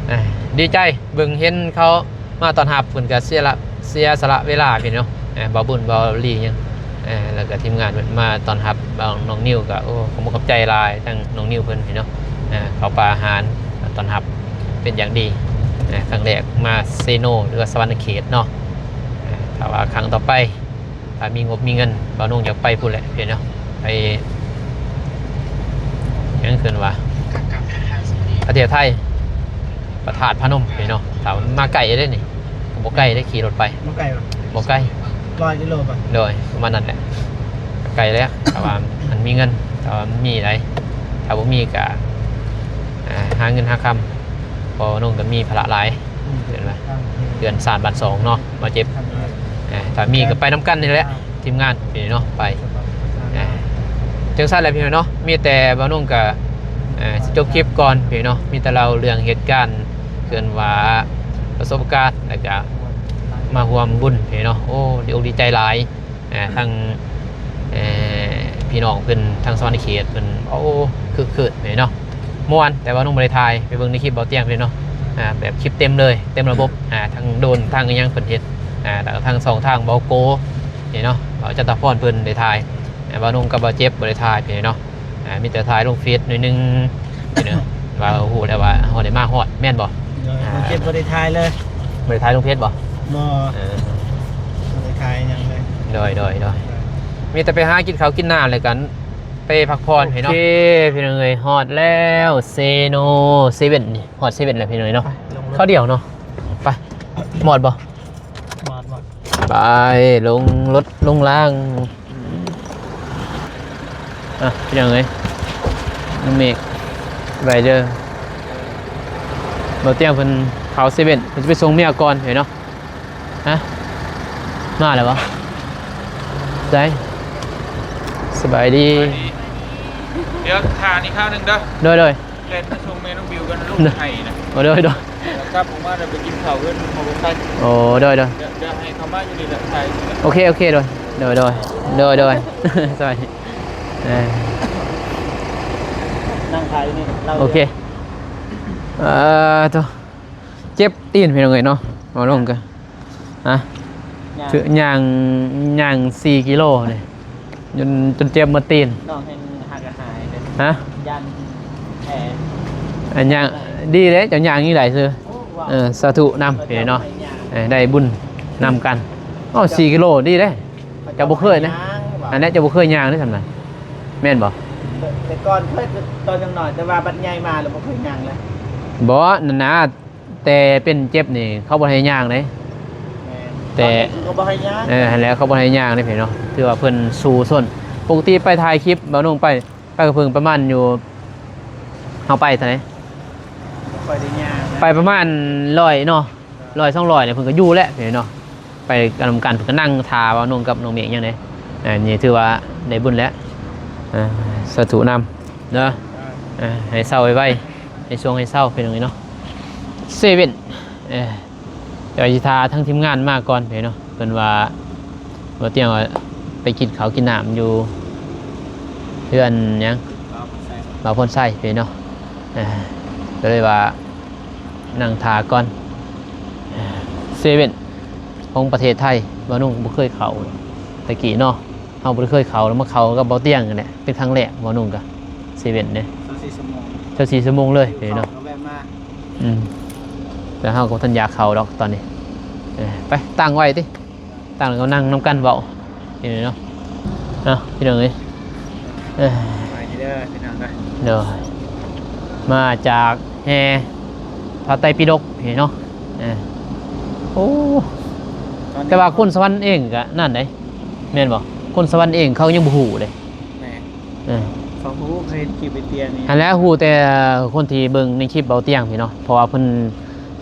ອ່າ ດີໃຈເບິ່ງເຫັນເຂົາ ມາຕ້ອນຮັບ ເພິ່ນກະເສຍລະ ເສຍສະຫຼະເວລາເນາະ ເອີ ບ່າວບຸນ ບ່າວລີຫຍັງ ເອີ ແລ້ວກະທີມງານເພິ່ນມາຕ້ອນຮັບ ນ້ອງນິວກະ ໂອ້ ຂອບອົກຂອບໃຈຫຼາຍ ທັງນ້ອງນິວເພິ່ນເນາະ ເອີ ເຂົ້າປາອາຫານ ຕ້ອນຮັບເປັນຢ່າງດີ ເອີ ຄັ້ງແລກມາເຊໂນ ຫຼືວ່າສະຫວັນນະເຂດເນາະ ເອີ ຖ້າວ່າຄັ້ງຕໍ່ໄປ ຖ້າມີງົບມີເງິນ ບ່າວນົງຢາກໄປພຸ້ນແຫຼະເນາະ ໄປ ຫຍັງເອີ້ນວ່າ ປະເທດໄທ ພະທາດພະນົມເນາະ ຖ້າມາໃກ້ເດ້ນີ້ ບໍ່ໄກເດ້ ຂີ່ລົດໄປ ບໍ່ໄກບໍ່? ບໍ່ໄກ ຮ້ອຍກິໂລບໍ່? ໂດຍ ປະມານນັ້ນແຫຼະ ໃກ້ແລ້ວ ຖ້າວ່າມັນມີເງິນ ຖ້າວ່າມັນມີໃດ ຖ້າບໍ່ມີກະ ອ່າ ຫາເງິນຫາຄຳ ເພາະນ້ອງກໍມີພາລະຫຼາຍ ອືມ ເຫັນບໍ່ ເຮືອນຊານບ້ານຊ່ອງເນາະ ບໍ່ເຈັບ ອ່າ ຖ້າມີກໍໄປນຳກັນນີ້ແຫຼະ ອ່າ ທີມງານເນາະ ໄປ ອ່າ ຈັ່ງຊັ້ນແຫຼະພີ່ນ້ອງເນາະ ມີແຕ່ບ່າວນົງກໍ ອ່າ ຊິຈົບຄລິບກ່ອນພີ່ນ້ອງເນາະ ມີແຕ່ເລົ່າເລື່ອງເຫດການ ເອີ້ນວ່າປະສົບການ ແລ້ວກໍມາຮ່ວມບຸນພີ່ນ້ອງເນາະ ໂອ້ ດີອົກດີໃຈຫຼາຍ ອ່າ ທັງ ເອີ ພີ່ນ້ອງເພິ່ນທາງສະຫວັນນະເຂດເພິ່ນ ໂອ້ ຄຶກຄື້ນເນາະ ມ່ວນ ແຕ່ວ່ານ້ອງບໍ່ໄດ້ຖ່າຍ ໄປເບິ່ງໃນຄລິບບ່າວຕຽງເລີຍເນາະ ອ່າ ແບບຄລິບເຕັມເລີຍ ເຕັມລະບົບ ອ່າ ທັງໂດຣນ ທັງອີ່ຫຍັງເພິ່ນເຮັດ ອ່າ ແລ້ວກໍທັງຊ່ອງທາງບ່າວໂກເນາະ ບ່າວຈັນຕາພອນເພິ່ນໄດ້ຖ່າຍ ອ່າ ບ່າວນົງກັບບ່າວເຈັບບໍ່ໄດ້ຖ່າຍເນາະ ອ່າ ມີແຕ່ຖ່າຍລົງເຟສໜ້ອຍໜຶ່ງ ເນາະ ວ່າຮູ້ແລ້ວວ່າເຮົາໄດ້ມາຮອດ ແມ່ນບໍ່? ໂດຍ ອ່າ ບໍ່ເຈັບບໍ່ໄດ້ຖ່າຍເລີຍ ບໍ່ໄດ້ຖ່າຍລົງເຟສບໍ່? ບໍ່ ເອີ ບໍ່ໄດ້ຖ່າຍຫຍັງເລີຍ ໂດຍ ໂດຍ ໂດຍ ໂດຍ ມີແຕ່ໄປຫາກິນເຂົ້າກິນນ້ຳ ແລ້ວກັນໄປພັກຜ່ອນ ໂອເຄ ພີ່ນ້ອງ ພີ່ນ້ອງເອີຍ ຮອດແລ້ວ ເຊໂນເຊເວັ່ນນີ້ ຮອດເຊເວັ່ນແລ້ວພີ່ນ້ອງເອີຍເນາະ ໄປ ລົງລົດ ເຂົ້າດຽວເນາະ ໄປ ມອດບໍ່? ມອດ ມອດ ໄປ ລົງລົດລົງລາງ. ອ່ະ ພີ່ນ້ອງເອີຍ ນ້ອງເມກ ໄປເດີ. ບໍ່ຕຽງເພິ່ນເຂົ້າເຊເວັ່ນ ເພິ່ນຈະໄປສົ່ງເມຍກ່ອນເຫັນເນາະ. ຮະ ມາແລ້ວບໍ່? ໃສ ສະບາຍດີ. ດຽວຖ້ານີ້ຄາວໜຶ່ງເດີ. ໂດຍ ໂດຍ. ແລ່ນມາສົ່ງແມ່ນ້ອງບິວກັນ ລູກໄຫ້ນະ. ໂອ້ ໂດຍ ໂດຍ. ແລ້ວກັບອອກມາແລ້ວໄປກິນເຂົ້າເຮືອນພໍ່ບຸນໄຊ. ໂອ້ ໂດຍ ໂດຍ. ດຽວ ດຽວໃຫ້ເຂົາມາຢູ່ນີ້ແຫຼະ ຖ່າຍ. ໂອເຄ ໂອເຄ ໂດຍ ໂດຍ ໂດຍ ໂດຍ ໂດຍ. ສະບາຍດີ. ເອີ ນັ່ງຖ່າຍຢູ່ນີ້ ໂອເຄ. ເອີ ໂຕ ເຈັບຕີນພີ່ນ້ອງເອີຍເນາະ ເວົ້າລົງກະ ຮະ ຍ່າງ ຄືຍ່າງ ຍ່າງສີ່ກິໂລນີ້ ຈົນ ຈົນເຈັບໝົດຕີນ. ນ້ອງແຮ່ງຫາກະຫາຍເດ້. ຮະ ຢ້ານແຜ. ອັນຍ່າງ ດີເດ້ ເຈົ້າຍ່າງນີ້ໄດ້ຊື່. ໂອ້ ເອີ ສາທຸນຳພີ່ນ້ອງເນາະ. ເອີ ໄດ້ບຸນນຳກັນ. ອໍ ສີ່ກິໂລ ດີເດ້. ເຈົ້າບໍ່ເຄີຍເດ້. ອັນນີ້ເຈົ້າບໍ່ເຄີຍຍ່າງເດ້ຊັ້ນນະ ແມ່ນບໍ່? ແຕ່ ແຕ່ກ່ອນເຄີຍ ຕອນຍັງນ້ອຍ ແຕ່ວ່າບັດໃຫຍ່ມາແລ້ວບໍ່ເຄີຍຍ່າງແລ້ວ. ບໍ່ ນັ້ນນະ ແຕ່ເປັນເຈັບນີ້ເຂົາບໍ່ໃຫ້ຍ່າງເດ້. ແມ່ນ ແຕ່ ເຂົາກໍບໍ່ໃຫ້ຍ່າງ. ເອີ ຫັ້ນແຫຼະ ເຂົາບໍ່ໃຫ້ຍ່າງເດ້ພີ່ນ້ອງເນາະ. ຖືວ່າເພິ່ນສູ້ຊົນ. ປົກກະຕິໄປຖ່າຍຄລິບ ບ່າວນົງໄປ ໄປກັບເພິ່ນປະມານຢູ່ ເຮົາໄປເທົ່າໃດ? ບໍ່ຄ່ອຍໄດ້ຍ່າງນະ. ໄປປະມານຮ້ອຍເນາະ ຮ້ອຍສອງຮ້ອຍນີ້ເພິ່ນກໍຢູ່ແລ້ວພີ່ນ້ອງເນາະ. ໄປກັນນຳກັນ ເພິ່ນກໍນັ່ງຖ້າບ່າວນົງກັບນ້ອງເມກຫຍັງເດ້. ອັນນີ້ຖືວ່າໄດ້ບຸນແລ້ວ. ເອີ ສາທຸນຳເດີ. ເອີ ໃຫ້ເຊົາໄວໆ ໃຫ້ຊ່ວງໃຫ້ເຊົາພີ່ນ້ອງເອີຍເນາະ. ເຊເວັ່ນ ເອີ ດຽວຊິຖ້າທາງທີມງານມາກ່ອນເນາະ. ເພິ່ນວ່າ ບໍ່ຕຽງວ່າໄປກິນເຂົ້າກິນນ້ຳຢູ່ເຮືອນຫຍັງ ບ່າວພົນໄຊເນາະ. ເອີ ກໍເລີຍວ່ານັ່ງຖ້າກ່ອນ. ເຊເວັ່ນຂອງປະເທດໄທ ບ່າວນົງບໍ່ເຄີຍເຂົ້າແຕ່ກີ້ເນາະ. ເຮົາບໍ່ໄດ້ເຄີຍເຂົ້າ ແລ້ວມາເຂົ້າກັບບ່າວຕຽງນີ້ແຫຼະ ເປັນຄັ້ງແລກ. ບ່າວນົງກະເຊເວັ່ນເດ້ ຊາວສີ່ຊົ່ວໂມງ ຊາວສີ່ຊົ່ວໂມງເລີຍເນາະ. ເຂົ້າກໍແວະມາ. ອືມ ແຕ່ເຮົາກໍບໍ່ທັນຢາກເຂົ້າດອກຕອນນີ້. ເອີ ໄປ ຕັ້ງໄວ້ຕິ ຕັ້ງແລ້ວກໍນັ່ງນຳກັນເວົ້ານີ້ເນາະ. ເອົາ ພີ່ນ້ອງເອີຍ ເອີ ສະບາຍດີເດີພີ່ນ້ອງເດີ. ໂດຍ ມາຈາກແຫ່ພະໄຕປິດົກນີ້ເນາະ. ເອີ ໂອ້ ຕອນນີ້ ແຕ່ວ່າຄົນສະຫວັນເອງກະນັ້ນເດ້ ແມ່ນບໍ່? ຄົນສະຫວັນເອງເຂົາຍັງບໍ່ຮູ້ເດ້. ແມ່ນ ເອີ ເຂົາບໍ່ຮູ້ ເຂົາເຫັນຄລິບໄອ້ເຕ້ຍນີ້ ຫັ້ນແຫຼະ. ຮູ້ແຕ່ຄົນທີ່ເບິ່ງໃນຄລິບບ່າວຕຽງນີ້ເນາະ ເພາະວ່າເພິ່ນ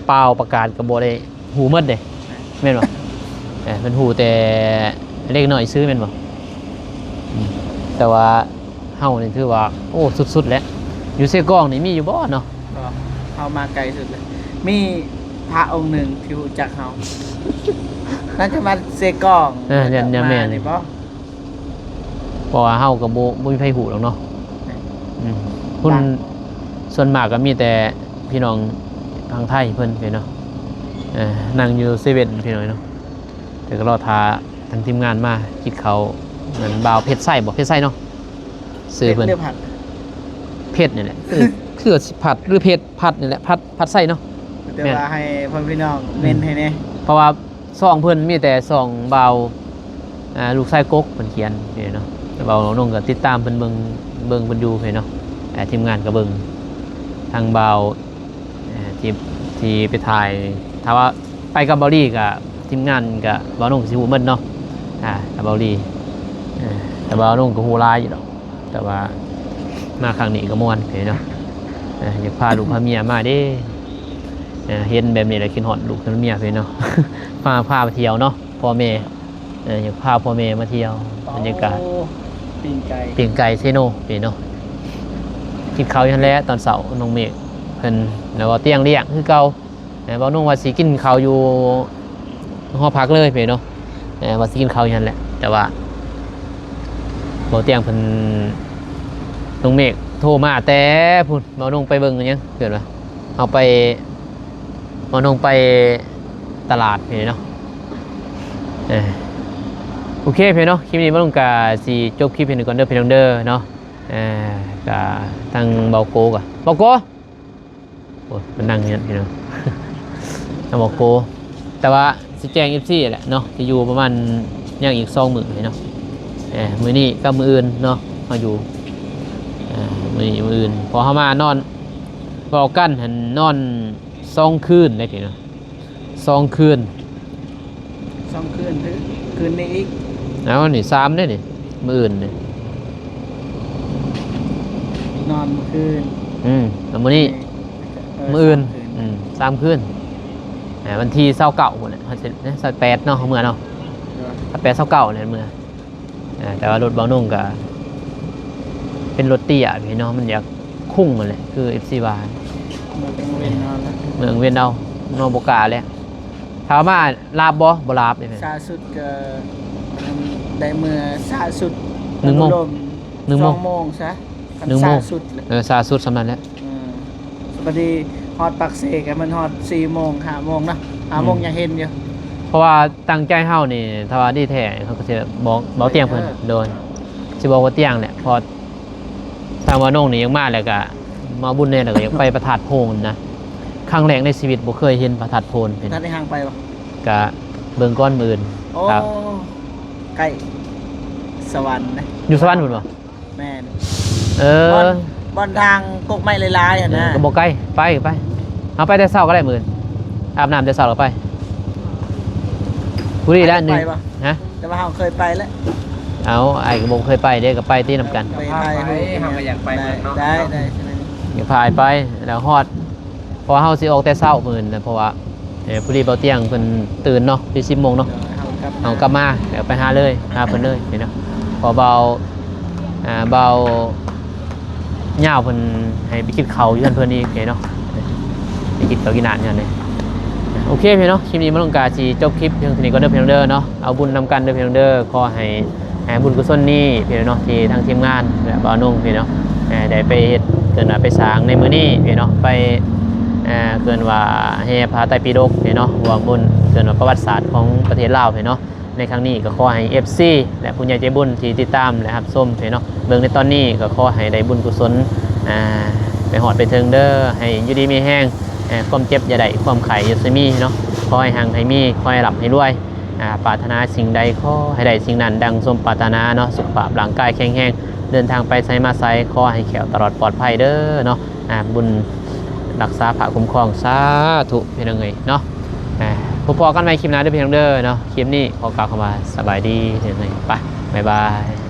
ປ່າວປະກາດກໍບໍ່ໄດ້ຮູ້ໝົດເດ້ ແມ່ນບໍ່? ເອີ ເພິ່ນຮູ້ແຕ່ເລັກນ້ອຍຊື່ ແມ່ນບໍ່? ອືມ ແຕ່ວ່າເຮົານີ້ຖືວ່າ ໂອ້ ສຸດໆແຫຼະ. ຢູ່ເຊກອງນີ້ມີຢູ່ບໍ່ເນາະ? ກໍເຮົາມາໄກສຸດແລ້ວ. ມີພະອົງໜຶ່ງທີ່ຮູ້ຈັກເຮົາ ໜ້າຈະມາເຊກອງ. ເອີ ແມ່ນ ແມ່ນ ແມ່ນ ນີ້ບໍ່? ເພາະວ່າເຮົາກໍບໍ່ ບໍ່ມີໃຜຮູ້ດອກເນາະ. ແມ່ນ ອືມ ຄົນ ຕ່າງ ສ່ວນມາກກໍມີແຕ່ພີ່ນ້ອງທາງໄທເພິ່ນເນາະ. ເອີ ນັ່ງຢູ່ເຊເວັ່ນພີ່ນ້ອງເນາະ. ແຕ່ກໍລໍຖ້າທາງທີມງານມາກິນເຂົ້າ. ແມ່ນບ່າວເພັດໄຊບໍ່? ເພັດໄຊເນາະ ຊື່ເພິ່ນ. ເພັດ ເພັດນີ້ແຫຼະ ຄື ຄືຊິພັດ ຫຼື ເພັດ ພັດນີ້ແຫຼະ ພັດ ພັດໄຊເນາະ. ແຕ່ວ່າໃຫ້ພໍ່ແມ່ພີ່ນ້ອງເມັ້ນໃຫ້ແດ່ ເພາະວ່າຊ່ອງເພິ່ນມີແຕ່ຊ່ອງບ່າວ ອ່າ ລູກຊາຍກົກເພິ່ນຂຽນເນາະ. ບ່າວນົງກໍຕິດຕາມເພິ່ນເບິ່ງ ເບິ່ງເພິ່ນຢູ່ເນາະ. ອ່າ ທີມງານກໍເບິ່ງ ທາງບ່າວ ອ່າ ທີ່ ທີ່ໄປຖ່າຍ ຖ້າວ່າໄປກັບບ່າວລີກໍ ທີມງານກໍ ບ່າວນົງກໍຊິຮູ້ໝົດເນາະ. ອ່າ ກັບບ່າວລີ ເອີ ແຕ່ບ່າວນົງກໍຮູ້ຫຼາຍຢູ່ດອກ. ແຕ່ວ່າມາຄັ້ງນີ້ກໍມ່ວນເນາະ. ເອີ ຢາກພາລູກພາເມຍມາເດ້. ເອີ ເຫັນແບບນີ້ແລ້ວຄິດຮອດລູກຮອດເມຍເນາະ. ພາ ພາໄປທ່ຽວເນາະ ພໍ່ແມ່. ເອີ ຢາກພາພໍ່ແມ່ມາທ່ຽວ ບັນຍາກາດ. ໂອ້ ປີ້ງໄກ່ ປີ້ງໄກ່ເຊໂນເນາະ. ກິນເຂົ້າຢູ່ຫັ້ນແຫຼະຕອນເຊົ້າ ນ້ອງເມກເພິ່ນ ແລ້ວກໍຕຽງລ້ຽງຄືເກົ່າ. ເອີ ບ່າວນົງວ່າຊິກິນເຂົ້າຢູ່ຫໍພັກເລີຍເນາະ. ເອີ ວ່າຊິກິນເຂົ້າຢູ່ຫັ້ນແຫຼະ ແຕ່ວ່າບ່າວຕຽງເພິ່ນ ນ້ອງເມກໂທມາແຕ່ພຸ້ນ. ບ່າວນົງໄປເບິ່ງຫຍັງ ເກີດວ່າເຮົາໄປ ບ່າວນົງໄປຕະຫຼາດເນາະ. ເອີ ໂອເຄເນາະ ຄລິບນີ້ບ່າວນົງກະຊິຈົບຄລິບເພິ່ນກ່ອນເດີພີ່ນ້ອງເດີເນາະ. ເອີ ກະທາງບ່າວໂກ ກະ ບ່າວໂກ ໂອ້ຍ ເພິ່ນນັ່ງຢູ່ນັ້ນພີ່ນ້ອງ ທາງບ່າວໂກ. ແຕ່ວ່າຊິແຈ້ງເອັຟຊີແຫຼະເນາະ ຊິຢູ່ປະມານຍັງອີກສອງມື້ເນາະ. ເອີ ມື້ນີ້ກັບມື້ອື່ນເນາະ ເຮົາຢູ່ ເອີ ມື້ນີ້ມື້ອື່ນ ເພາະເຮົາມານອນ ເວົ້າກັນຫັ້ນນອນສອງຄືນເດ້ພີ່ນ້ອງ ສອງຄືນ. ສອງຄືນ ຄືນນີ້ອີກ. ເອົາ ນີ້ສາມເດ້ນີ້ ມື້ອື່ນນີ້ ນອນມື້ຄືນ. ອືມ ແລ້ວມື້ນີ້ ເອີ ມື້ອື່ນ ສາມຄືນ ອືມ ສາມຄືນ. ອ່າ ວັນທີຊາວເກົ້າພຸ້ນແຫຼະ ເຮົາຊິ ຊາວແປດເນາະ ເຮົາເມືອເນາະ. ໂດຍ ຊາວແປດ ຊາວເກົ້ານີ້ເມືອ. ອ່າ ແຕ່ວ່າລົດບ່າວນົງກະເປັນລົດເຕ້ຍພີ່ນ້ອງ ມັນຢາກຄຸ້ງຫັ້ນແຫຼະ ຄືເອັຟຊີວ່າ. ເມືອກາງເວັນເອົາລະ ເມືອກາງເວັນເອົາ ນ້ອງບໍ່ກ້າແຫຼະ. ຖາມວ່າລາບບໍ່? ບໍ່ລາບເດ້. ຊ້າສຸດກະ ໄດ້ເມືອຊ້າສຸດ ໜຶ່ງໂມງ ໜຶ່ງໂມງ ສອງໂມງຊະ ຄັນ ໜຶ່ງໂມງ ຊ້າສຸດແຫຼະ. ເອີ ຊ້າສຸດສ່ຳນັ້ນແຫຼະ. ເອີ ສະບາຍດີ ຮອດປາກເຊກະແມ່ນຮອດສີ່ໂມງ ຫ້າໂມງເນາະ ຫ້າໂມງ ອືມ ຍັງເຫັນຢູ່. ເພາະວ່າຕັ້ງໃຈເຮົານີ້ ຖ້າວ່າດີແທ້ເຮົາກະຊິບອກບ່າວຕຽງເພິ່ນ. ເອີ ໂດຍ ຊິບອກບ່າວຕຽງແຫຼະ ເພາະທາງບ່າວນົງນີ້ຢາກມາ ແລ້ວກະມາບຸນແດ່ ແລ້ວກະຢາກໄປພະທາດໂພນນະ. ຄັ້ງແລກໃນຊີວິດບໍ່ເຄີຍເຫັນພະທາດໂພນ. ເປັນ ທ່ານໄດ້ຫາງໄປບໍ່? ກະເບິ່ງກ່ອນມື້ອື່ນ. ໂອ້ ຄັບ ໃກ້ສະຫວັນນະ. ຢູ່ສະຫວັນພຸ້ນບໍ່? ແມ່ນ. ເອີ ບ່ອນ ບ່ອນທາງກົກໄມ້ຫຼາຍໆຫັ້ນນະ. ເອີ ກະບໍ່ໄກ ໄປ ໄປ ເຮົາໄປແຕ່ເຊົ້າກະໄດ້ມື້ອື່ນ ອາບນ້ຳແຕ່ເຊົ້າລະໄປ. ຜູ້ນີ້ແຫຼະ ໄປ ໜຶ່ງ ໄປບໍ່? ຮະ? ແຕ່ວ່າເຮົາເຄີຍໄປແລ້ວ. ເອົາ ອ້າຍກະບໍ່ເຄີຍໄປເດ້ ກະໄປຕິນຳກັນ. ໄປຖ່າຍຮູບ ເຮົາກະຢາກໄປເບິ່ງເນາະ. ໄດ້ ໄດ້ ໄດ້ ຢາກພາໄປແລ້ວຮອດ ເພາະວ່າເຮົາຊິອອກແຕ່ເຊົ້າມື້ອື່ນນະ ເພາະວ່າ ເອີ ພໍດີບ່າວຕຽງເພິ່ນຕື່ນເນາະ ທີ່ສິບໂມງເນາະ. ເຮົາກັບມາ ເຮົາກັບມາແລ້ວໄປຫາເລີຍ ຫາເພິ່ນເລີຍເນາະ. ເພາະບ່າວ ອ່າ ບ່າວຍາວເພິ່ນໃຫ້ໄປກິນເຂົ້າຢູ່ເຮືອນເພິ່ນອີກເນາະ ໄປກິນເຂົ້າກິນນ້ຳຢູ່ຫັ້ນເດ້. ໂອເຄພີ່ນ້ອງ ຄລິບນີ້ບ່າວນົງກະຊິຈົບຄລິບພຽງເທົ່ານີ້ກ່ອນເດີພີ່ນ້ອງເດີເນາະ. ເອົາບຸນນຳກັນເດີພີ່ນ້ອງເດີ ຂໍໃຫ້ ໃຫ້ບຸນກຸສົນນີ້ພີ່ນ້ອງເນາະ ທີ່ທາງທີມງານ ແລະ ບ່າວນົງພີ່ນ້ອງເນາະ ໄດ້ໄປເຮັດ ເອີ້ນວ່າໄປສ້າງໃນມື້ນີ້ພີ່ນ້ອງເນາະ ໄປ ເອີ້ນວ່າແຫ່ພະໄຕປິດົກພີ່ນ້ອງເນາະ ຮ່ວມບຸນ ເອີ້ນວ່າປະຫວັດສາດຂອງປະເທດລາວພີ່ນ້ອງເນາະ. ໃນຄັ້ງນີ້ກະຂໍໃຫ້ເອັຟຊີ ແລະ ຜູ້ໃຫຍ່ໃຈບຸນທີ່ຕິດຕາມ ແລະ ຮັບຊົມພີ່ນ້ອງເນາະ ເບິ່ງໃນຕອນນີ້ ກະຂໍໃຫ້ໄດ້ບຸນກຸສົນ ອ່າ ໄປຮອດໄປເຖິງເດີ ໃຫ້ຢູ່ດີມີແຮງ ຄວາມເຈັບຢ່າໄດ້ ຄວາມໄຂ້ຢ່າຊິມີເນາະ. ຂໍໃຫ້ຮັ່ງໃຫ້ມີ ຂໍໃຫ້ລ່ຳໃຫ້ລວຍ ອ່າ ປາດຖະໜາສິ່ງໃດຂໍໃຫ້ໄດ້ສິ່ງນັ້ນດັ່ງສົມປາດຖະໜາເນາະ. ສຸຂະພາບຮ່າງກາຍແຂງແຮງ ເດີນທາງໄປໃສມາໃສ ຂໍໃຫ້ແຄ້ວຕະຫຼອດປອດໄພເດີເນາະ. ອ່າ ບຸນຮັກສາພະຄຸ້ມຄອງ ສາທຸພີ່ນ້ອງເອີຍເນາະ. ອ່າ ພົບພໍ້ກັນໃໝ່ຄລິບໜ້າເດີພີ່ນ້ອງເດີເນາະ. ຄລິບນີ້ຂໍກ່າວຄຳວ່າສະບາຍດີພີ່ນ້ອງເອີຍ ໄປ ບາຍບາຍ.